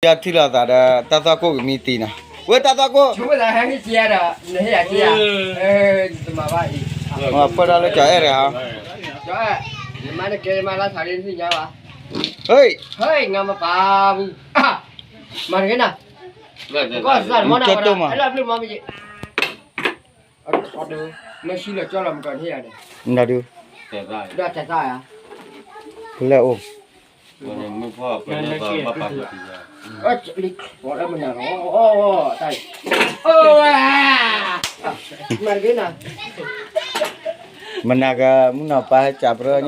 ယထံၣ်လိာ်သးဒီးတၢ်သွၣ်ခိၣ်ကမံတံာ်နီၤ, ဝဲတၢ်သွၣ်ခိၣ်, ပၢၢ်ဒီးလၢကၠီၤအဲၣ်တဂၤ, ဟ့ၣ်, မၤတကဲမၤလၢသးလၢနသ့ၣ်ညါဘၣ်, ဟ့ၣ်, မၤတကဲနၤ, ကီၢ်စၢ်မနီၤ, ကၠီၤတိၢ်မး, မ့ၢ်ဆံလီၤကၠီလီၤမကီၢ်န့ၣ်ယၤန့ၣ်, နဒုး, ဒီးတသးယၤ, ဖဲလဲၣ်အိၣ်, မနၤကမုၢ်နီၤ ပၢ်ဟဲကးပြၢညါ,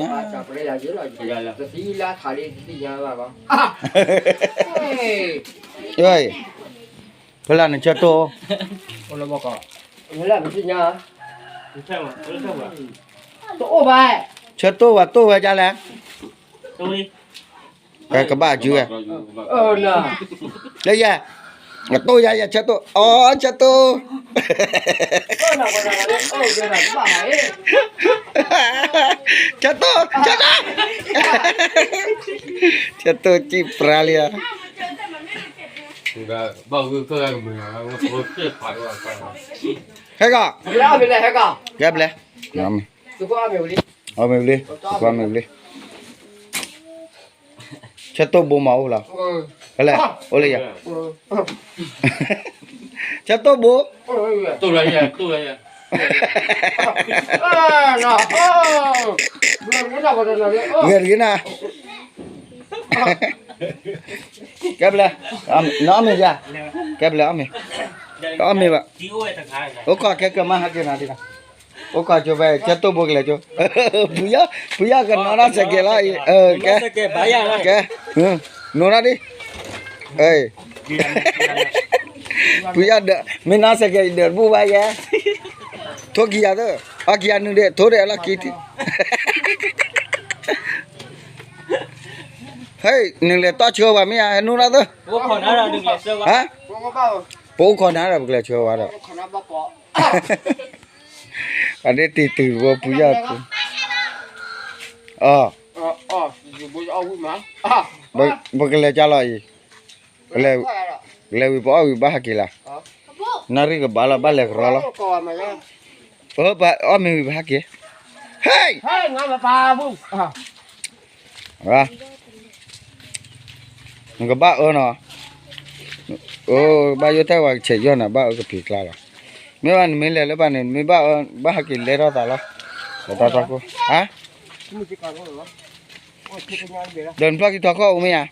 ဖဲလဲၣ်နဆၢတိၢ်, ဆၢတိၢ်ဝဲတိၢ်ဝဲဒ်လဲၣ်, ကဘၣ်အစုဝဲ, လၢယဲ, တိၢ်ယၤယဲဆၢတိၢ်, အီ ဆၢတိၢ်, ဆၢတိၢ်, ဆၢတိၢ်, ဆၢတိၢ်စံၣ်ပြါလံဧါ, ဟဲကီး, ကဲဘျဲ, အီၣ်မ့ၤဝံၤလံ, ကွၢ်မ့ၤဝံၤလံ, ဆၢတိၢ်ဘိမၤအိၣ်လီၤ, ဖဲလဲၣ်, အိၣ်လၢယၤ, ဆၢတိၢ်ဘိ, ဂဲၤတဂ့ၤနၤ, ကဲဘျဲ, နအီၣ်မ့ၤယၤ, ကဲဘျဲအီၣ်မ့ၤ, အီၣ်မ့ၤဘၣ်, အိၣ်ခိးကဲကမၤဟးက့ၤနၤဒ်, အိၣ်ခိးကၠိဖဲ ဆၢတိၢ်ဘိကလဲၤကၠိ, ဖုယီၢ်, ဖုယီၢ်ကနီၣ်တၢ်ဆဲးကဲးလီၤအံၤ, ကဲ, ကဲ, နိၣ်တၢ်ဒ်, ဖုယီၢ်ဒီး မ့ၢ်နီၣ်ဆဲးကဲးအံၤဒီးတဘူၣ်ဘၣ်ယဲ, ထိၣ်ခံဂၤသၢ, အီၣ်ခံဂၤနုၤဒံး ထိၣ်ဒံးအလီၢ်ခံထံၣ်, ဟဲ, နလဲၤတီၢ်ဆၢဝဲမ့ၢ်ဧါ ဟဲနိၣ်တၢ်သၢ, ပအိၣ်ခိးနၤဒီးပကလဲၤဆၢဝဲဒီး, အဒ့တံၤတုၤဝဲဖုယီၢ်, အီ, ပကလဲၤကၢ်လီၤအံၤ, လဲၤဝံၤပအီၣ်ဝံၤဘၣ်ဟးက့ၤလီၤ, နၣ်ရံၣ်ကဘၣ်လီၤ ဘၣ်လဲၤကရီလီၤ, အီၣ်မ့ၤဝံၤပဟးက့ၤ, ဟဲ, နကဘၣ်အၢနီၤ, အိ, ဘၣ်ယိၣ်တၢ်ဝဲကဆဲးယီၢ်နၤ ဘၣ်အၢကဖံးကျါလီၤ, မ့ၢ်ဘၣ်နမ့ၢ်လဲၤလၢဘၣ်န့ၣ် မ့ၢ်ဘၣ်အၢ ဘၣ်ဟးက့ၤလဲၤထီၣ်သးလီၤ, ဒီးတၢ်သၣ်ခိၣ်, ဟါ ဒီးနဖျီၣ်ခံထီခီၣ်အိၣ်မ့ၢ်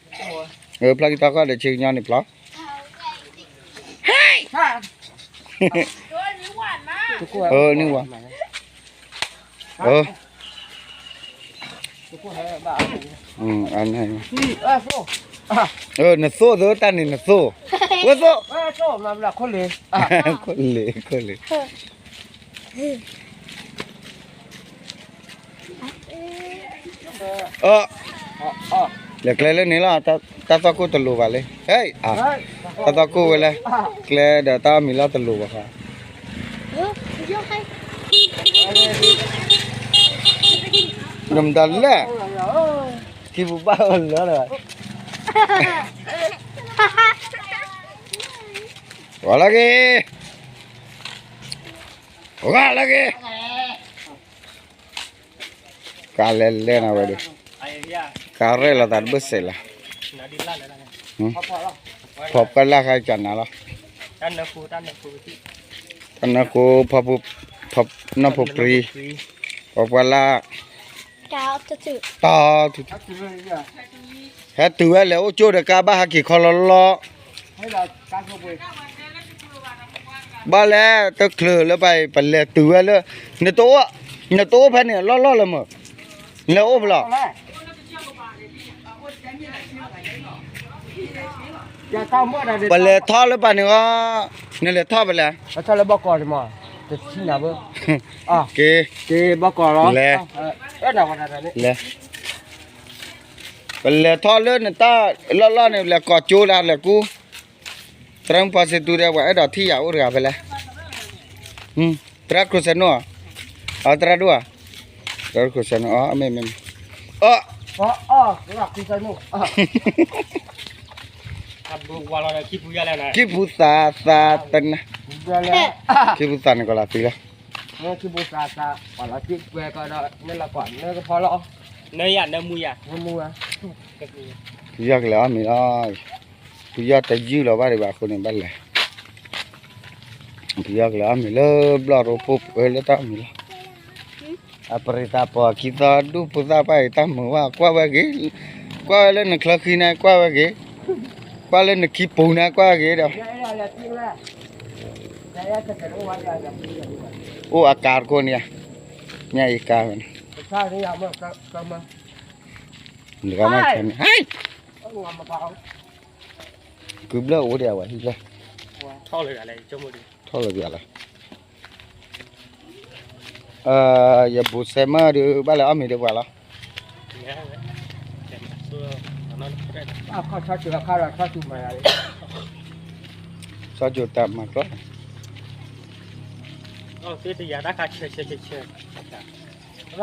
ဧါ, ဖျီၣ်ခံထီခီၣ်ဒီးဆ့ကညီန့ၣ်ဖျီ, ဟဲ, န့ၢ်ဝဲ, နသိၣ်သၢတၢ်န့ၣ်နသိၣ်, ဝဲသိၣ်, ခိၣ်လ့ၣ်, ခိၣ်လ့ၣ် အ, လဲၤကျဲလၢန့ၣ်လီၤ, တၢ်သီၣ်ခိၣ်တလိၤဘၣ်လၢ, ဟဲ, တၢ်သီၣ်ခိၣ်ဝဲလဲၣ်, ကျဲဒီးတၢ်အီၣ်မ့ၤလီၢ်တလိၤဘၣ်ဃီ, ဒမတၤလဲၣ်, ထံပူၤဘၣ်အၢလၢလၢ, ဝဲလၢက့ၤ, ဝဲလၢက့ၤ ကလဲၤလဲၤနၤဝဲဒီး, ကရဲၣ်လီၤသးတဘၣ်စဲးလီၤ, ဖီပှၢ်လၢ်ခါကနၤလီၤ, တၢ်နၢဃိ, ဖီပူၤ, နီၢ်ဖိပြံ, ဖီပှၢ်လၢ်, တၢ်, ဟဲတုၤဝဲလဲၤအိၣ်ကၠိဒီးကါဘၣ်ဟးက့ၤခီလီၤလီၤ ဘၣ်လဲၣ်တချုးလၢပ, ပလဲၤတုၤဝဲလၢ, နတအိၣ်, နတအိၣ်ဖဲန့ၣ်လီၢ်လီၢ်လၢမး, နလဲၤအိၣ်ဖဲလဲၣ်, ပလဲၤထီၣ်လၢပှၤန့ၣ်အီၤ, နလဲၤထီၣ်ဖဲလဲၣ်, က့ၤ, လဲၤ, လဲၤ ပလဲၤထီၣ်လၢနတၢ်လီၢ်လီၢ်န့ၣ် လဲၤကိးကၠိဒၣ်လဲၤကူ, သရၣ်မုၣ်ဖီစ့တူၢ်ဒဲး ပှၤအဲၣ်ဒိးထံၣ်ယၤအိၣ်တဂၤဖဲလဲၣ်, သရၣ်ခရူစဲနိ, အသရၣ်ဒိၣ်ဧါ, သရၣ်ခရူစဲနိ, အမ့ၢ်မ့ၢ်, အ, အ, သရၣ်ခရူစဲနိ, အ ခံပူသးသးတနၢ်, ခံပူသးန့ၣ်ကီးလီၤသံလီၤ, ဖုယီၢ်ကလဲၤအီၣ်မ့ၤလီၤ, ဖုယီၢ်တယုၢ်လီၤဘၣ်ဒံးဘၣ်အဃိန့ၣ်ဘၣ်လဲၤ, ဖုယီၢ်ကလဲၤအီၣ်မ့ၤလၢဘျီၣ်ရိဖှိၣ်ပှဲၤလၢတၢ်အီၣ်မ့ၤလီၤ. အပရံးသးပှၤခံသီဒူၣ်ဖိသၣ်ပၢ်အံၤတၢ်မုာ်ဝဲ ကွၢ်ဝဲဂ့ၤ, ကွၢ်ဝဲလၢနချၢဃံန့ၣ် ကွၢ်ဝဲဂ့ၤ, ကွၢ်လၢနခံပူၤန့ၣ် ကွၢ်ဝဲဂ့ၤဒီး, အိၣ်အကါတခိၣ်န့ၣ်, ညၣ်အံၤကါဝဲန့ၣ်, နကမၣ်ဆၣ်န့ၣ်, ကုဘျၢၣ်အိၣ်ဒံးအဝဲဟံၣ်ဘျၢၣ်, ထီၣ်လၢပှၤလီၤ. ယဘူးစဲမၢၢ်ဒုး ဘၣ်လဲၤအီၣ်မ့ၤဒီးပှၤလီၤ. ဆီကၠိၤတၢ်မၤကျီ,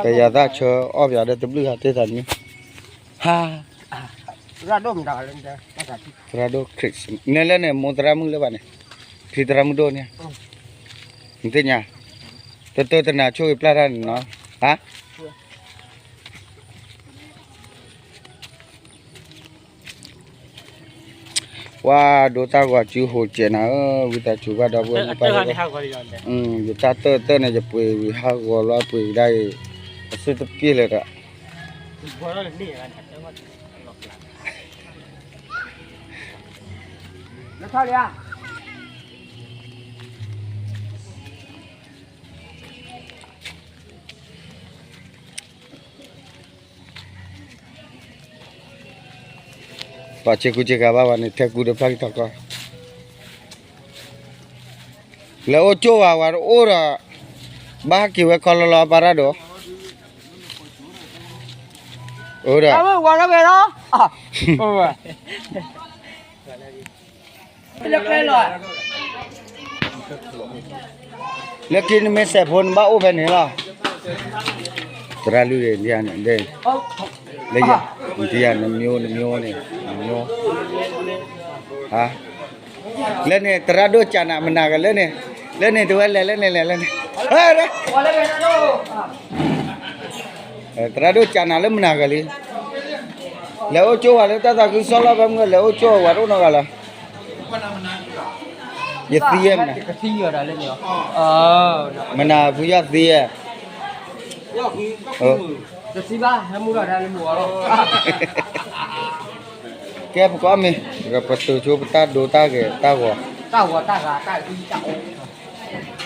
တယၤသၣ်ဆၢ အီၣ်ပၠးဒီးတဘျုးဂၤတ့ၢ်သးန့ၣ်, ဟါ, သရၣ်ဒိၣ်ခရံး နဲလၢန့ၣ် မိၢ်သရၣ်မုၣ်လၢၤဘၣ်န့ၣ်, ဖံသရၣ်မုၣ်ဒိၣ်န့ၣ်, နသ့ၣ်ညါ, တတၢၢ်တနၤဆိၣ်ဂ့ၤပျၢ်တၢ်န့ၣ်နီၤ, ဟါ ပှၤဒိးတၢ်ဂီၤစုဟိးစဲးနၤဧၢ, ဝံသးစူၤဘၣ်ဒီပုၢ်ဝဲၢ်မုၣ်ပၢ်, ယတၢ်တၢၢ်တၢၢ်န့ၣ် ယပှ့ၤဝံၤဟးဂီၤလီၤပှ့ၤကဒါအံၤ, အစုတပျ့ၢ်လၢၤဒီး, ပှၤဆ့ကူဆ့ကၤဘၣ်ဝဲန့ၣ် ထဲကူဒီးဖျၢၣ်ကထီၣ်ကီၢ်, လဲၤအိၣ်ကၠိၣ်ဝဲဝဲတအိၣ်ဒီး, ဘၣ်ဟဲက့ၤဝဲခီလီၤလီၤပၢ်ရၣ်ဒိၣ်, အိၣ်ဒီး, ဝဲလီၤ, လၢခံနမ့ၢ်စဲးဖိနဘၣ်အိၣ်ဖဲန့ၣ်လီၤ, သရၣ်လုၢ်န့ၣ်, လၢယၤ, နမ့ၢ်အိၣ်နမ့ၢ်အိၣ်န့ၣ်, နမ့ၢ်အိၣ်, ဟါ, လၢန့ၣ် သရၣ်ဒိၣ်ကးနၤမနၤဂၤလၢန့ၣ်, လၢန့ၣ်တဝဲလဲၤလၢန့ၣ်လဲၤလၢန့ၣ်, ဟဲ, သရၣ်ဒိၣ်ကးနၤလၢမနၤဂၤလံ, လဲၤအိၣ်ကၠိၣ်ဝဲလၢတၢ်သးခုကစီၣ်လီၢ်ဖဲမုၢ် လဲၤအိၣ်ကၠိၣ်ဝဲတအိၣ်နီတဂၤလၢၤ ယသံဧါမနၤ, မနၤဖုယီၢ်သံဧါ, ကဲပကအီၣ်မ့ၤ, ပတုၤဆိပတၢ်ဒိတၢ်ဂဲၤတၢ်ဂီၤ, တၢ်ဂီၤတၢ်ဂၤတၢ်အံတၢ်အီ